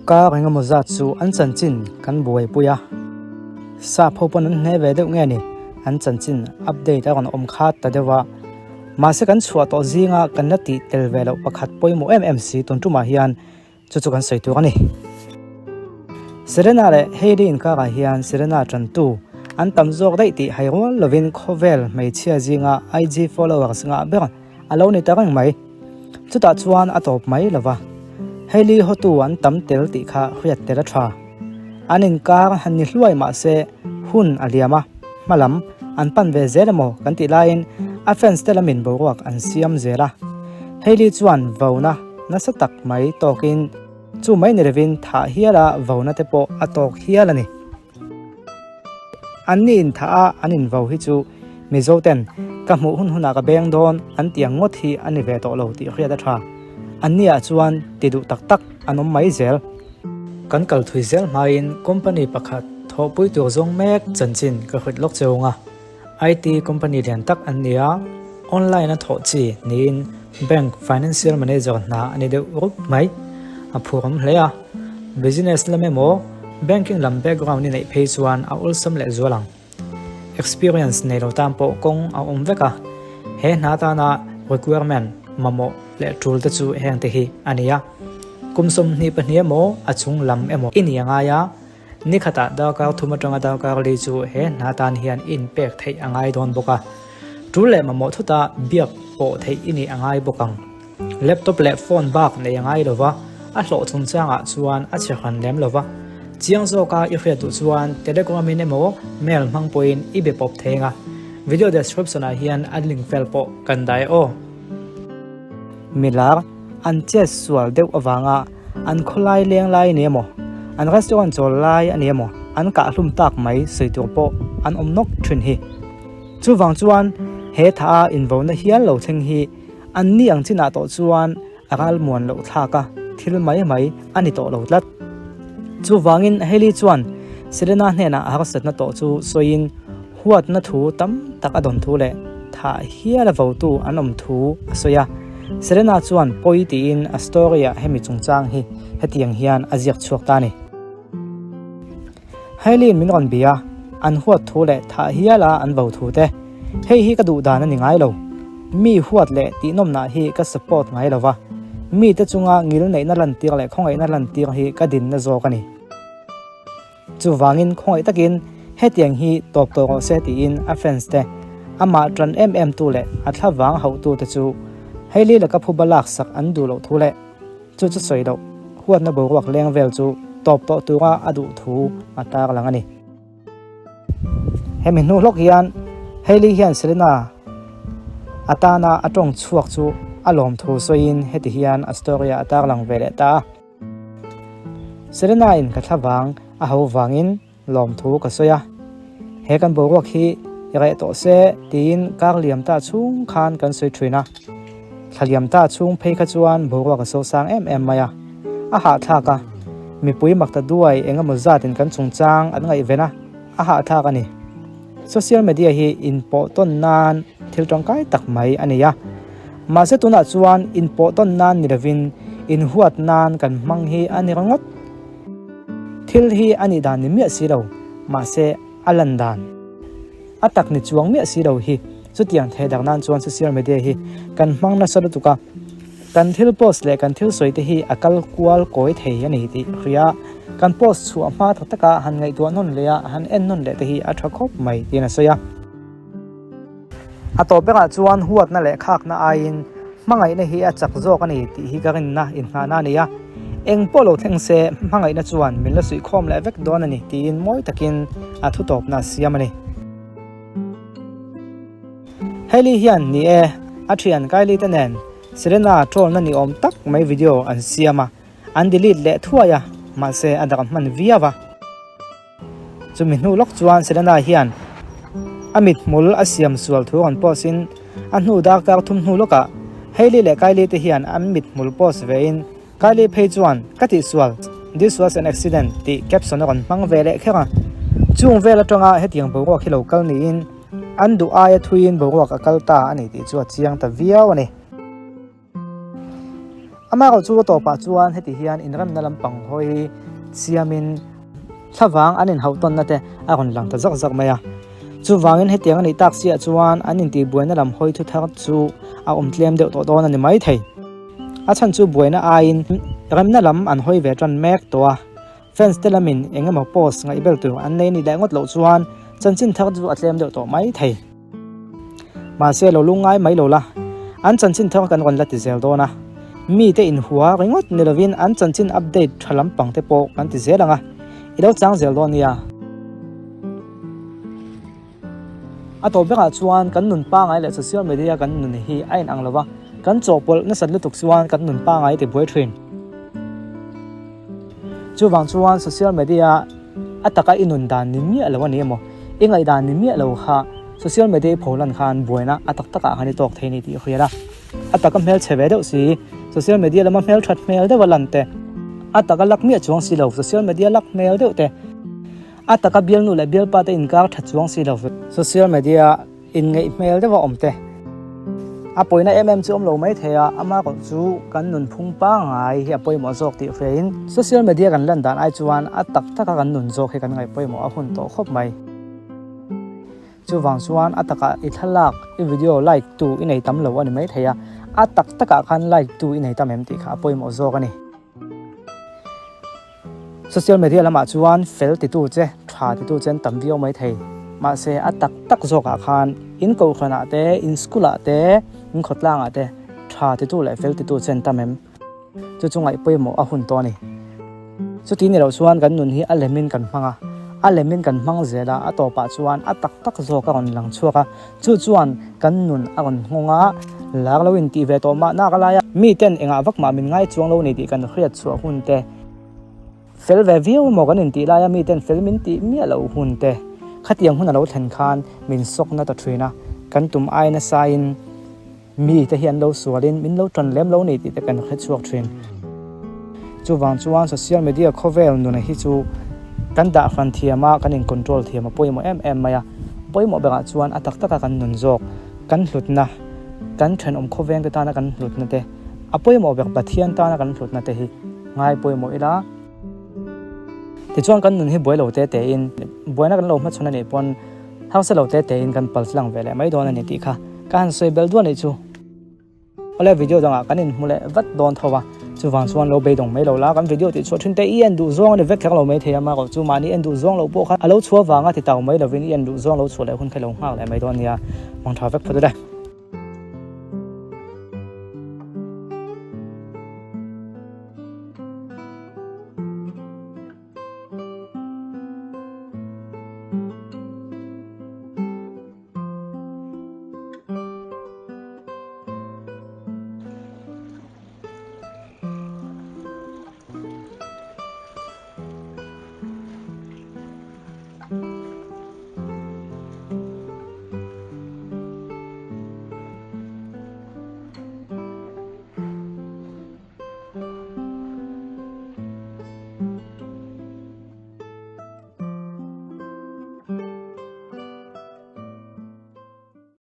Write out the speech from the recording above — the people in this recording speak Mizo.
Kar engemaw zat chu an chanchin kan buaipui a, sap ho pawn an hne ve deuh nge ni, an chanchin update a rawn awm khat ta deuh a. Mahse kan chhuah tawh zinga kan la tih tel ve loh pakhat pawimawh em em si tun tumah hian chu chu kan sawi tur a ni. Serena leh Hailey inkarah hian Serena tantu an tam zawk daih tih hai rual lovin khawvel hmeichhia zinga IG followers ngah ber a lo ni ta reng mai. Chutah chuan a tawp mai lo va, Hailey hawtu an tam tel tih kha hriat tel a tha. An inkar han ni hluai mah se hun a liam a, hma lam an pan ve zel emaw kan tih laiin a fans te lamin boruak an siam zel a. Hailey chuan vona nasa tak mai tawkin chu mai ni lovin thah hiala vona te pawh a tawk hial a ni. An ni inthah a an invo hi chu Mizo ten ka hmuh hun hunah ka beng dawn an tih ang ngawt hi a ni ve tawh lo tih hriat a tha. An ni ah chuan ti duh tak tak an awm mai zel. Kan kal thui zel hmain company pakhat thawhpui tur zawng mek chanchin ka hrit lawk cheu ang a. IT company lian tak an ni a, online a thawh chi niin bank financial manager hna a ni deuh rup mai. A phurawm hle a, business lam emaw banking lam background i neih phei chuan a awlsam leh zual ang. Experience nei lo tan pawh kawng a awm vek a, he hna tana requirement mamawh leh tul te chu heng te hi a ni a. Kum 22 emaw a chung lam emaw i ni a ngai a, Ni khatah darkar thum atanga darkar li chu he hna tan hian i inpek theih a ngai dawn bawk a. Tul leh mamawh thuta biak pawh theih i nih a ngai bawk ang. Laptop leh phone bak nei a ngai lova, a hlawh chungchangah chuan a chhe hran lem lova. Chiang zawka i hriat duh chuan Telegram in emaw mail hmang pawhin i be pawp thei anga. Video description ah hian a link vel pawh kan dah e aw. Milar an chet sual deuh avanga an khawlai leng lai a ni emaw, an restaurant chawl lai a ni emaw an kah hlum tak mai sawi tur pawh an awm nawk thin hi. Chuvang chuan he tha a invauna hial lo thleng hi an ni ang chinah tawh chuan a ral muan loh thlak a, thil mai mai a ni tawh lo tlat. Chuvangin Hailey chuan Selena hnenah a harsatna tawh chu sawiin huatna thu tam tak a dawn thu leh thah hial a votu an awm thu a sawi a. Selena chuan pawi tiin a story-ah hemi chungchang hi hetiang hian a ziak chhuak ta a ni. Hailey-in min rawn bia, an huat thu leh thah hiala an vo thu te. Hei hi ka duh dan a ni ngai lo. Mi huat leh tihnawmnah hi ka support ngai lo va, mite chunga ngil neihna lantir leh khawngaihna lantir hi ka dinna zawk a ni. Chuvangin khawngaih takin hetiang hi tawp tawh rawh se tiin a fans te, amah tan em em tu leh a thlavang hauhtu te chu Hailey laka phuba laksak an duh loh thu leh chu chu sawi loh huatna boruak leng vel chu tawp tawh tura a duh thu a tarlang a ni. Hemi hnu hlawk hian Hailey hian Selena atana a tawng chhuak chu a lawm thu sawiin heti hian a story ah a tarlang ve leh ta a. Selena in ka thlavang a ho vangin lawmthu ka sawi a, he kan boruak hi reh tawh se tiin kar liam ta chhung khan kan sawi thin a, thla liam ta chhung phei kha chuan boruak a sosang em em mai a, a hahthlak a, mipui mak ta duai eng emaw zatin kan chungchang an ngaihven a, a hahthlak a ni. Social media hi inpawh tawn nan thil tangkai tak mai a ni a, mahse tunah chuan inpawh tawn nan ni lovin inhuat nan kan hmang hi a ni ringawt. Thil hi a nih dan ni miah si lo, mahse a lan dan a tak ni chuang miah si lo hi chutiang thei dak nan chuan social media hi kan hmang nasa lutuk a, kan thil post leh kan thil sawi te hi a kal kual kawi thei a ni tih hria kan post chhuah hma tak taka han ngaihtuah nawn leh a, han en nawn leh te hi a tha khawp mai tiin a sawi a. A tawp berah chuan huatna leh khakna aiin hmangaihna hi a chak zawk a ni tih hi ka rinna inngahna a ni a, eng pawh lo thleng se hmangaihna chuan min la suihkhawm leh vek dawn a ni tiin mawi takin a thutawpna a siam a ni. Hailey hian ni e, a thian Kylie te nen Selena troll-na ni awm tak mai video an siam a, an delete leh thuai a, mahse a darh hman viau a. Chumi hnu lawk chuan Selena hian a mithmul a siam sual thu rawn post in a hnu darkar thum hnu lawkah Hailey leh Kylie te hian an mithmul post ve in Kylie phei chuan ka tihsual, this was an accident tih caption a rawn hmang ve leh kher a. Chung vel atanga hetiang boruak hi lo kal niin an duh aia thuiin boruak a kal ta a ni tih chu a chiang ta viau a ni. Amaherawh chu a tawpah chuan heti hian inremna lampang hawi siamin thlavang an inhauh tawnna te a rawn lang ta zak zak mai a. Chuvangin hetiang a nih tak chiah chuan an intihbuaina lam hawi thu thar chu a awm tlem deuh tawh dawn a ni maithei. A chhan chu buaina aiin remna lam an hawi ve tan mek tawh a, fans te lamin eng emaw post ngaihbel tur an nei ni leh ngawt loh chuan chanchin thar chu a tlem deuh tawh maithei. Mahse lo lungngai mai lo la, an chanchin thar kan rawn la ti zel dawn a, mite inhua ringawt ni lovin an chanchin update tha lampang te pawh kan ti zel ang a, i lo chang zel dawn nia. A tawp berah chuan kan nun pangai leh social media kan nun hi a inang lo va, kan chawhpawlh nasat lutuk chuan kan nun pangai ti buai thin. Chuvang chuan social media a taka i nun dan ni miah lo a ni emaw, i ngaihdan ni miah lo kha social media i pho lan khan buaina a tak takah khan i tawk thei a ni tih i hriat a. A taka hmel chhe ve deuh si, social media lama hmel that hmel deuh a lan te, a taka lak miah chuang si lo social media lak hmel deuh te, a taka bialnu leh bialpa te inkar that chuang si lo social media Inngeih hmel deuh a awm te. A pawina em em chu awm lo mai thei a, ama kawlh chu kan nunphung pangngai hi a pawimawh zawk tih hriain social media kan lan dan ai chuan a tak taka kan nun zawk hi kan ngaih pawimawh a hun tawh khawp mai. Chuvang chuan a takah i thlalak, i video like tu i nei tam lo a ni mai thei a, a tak takah khan like tu i nei tam em tih kha a pawimawh zawk a ni. Social media lamah chuan fel titu che, tha titu che an tam viau mai thei. Mahse a tak tak zawkah khan in kohhranah te, in school ah te, in khawtlangah te tha titu leh fel titu che an tam em? Chu chu ngaih pawimawh a hun tawh a ni. Chuti ni loh chuan kan nun hi a lemin kan hmang a, a lemin kan hmang zel a, a tawpah chuan a tak tak zawk a rawn lang chhuak a, Chu chuan kan nun a rawn nghawng a, lar lo intih ve tawh mah nak alaia miten engah vak mah min ngai chuang lo ni tih kan hriat chhuah hun te, fel ve viau emaw kan intih laia miten fel min tih miah loh hun te, khatiang hun a lo thlen khan min sawkna ta thin a, kan tum ai nasain. Mi te hi an lo sualin min lo tan lem lo ni tih te kan hre chhuak thin. Chuvang chuan social media khawvel nuna hi chu kan dah hran thiam a, kan in control thiam a pawimawh em em mai a. Pawimawh berah chuan a tak taka kan nun zawk, kan hlutna, kan thenawm khawveng te tana kan hlutna te, a pawimawh ber Pathian tana kan hlutna te hi ngai pawimawh ila. Tichuan kan nun hi buai lo te tein, buaina kan lo hmachhawn a nih pawn harsa lo te tein kan pal tlang ve leh mai dawn a ni tih kha ka han sawi bel duah a nih chu. Awle video dangah kan inhmu leh vat dawn tho a, chuvang chuan lo beidawng mai lo la, kan video tih chhuah thin te i en duh zawng a ni vek kher lo mai thei a, amaherawh chu mahni en duh zawng loh pawh kha a lo chhuah vanga ti tau mai lovin i en duh zawng lo chhuah leh hun kha i lo nghak leh mai dawn a nia, mangtha vek phawt ule.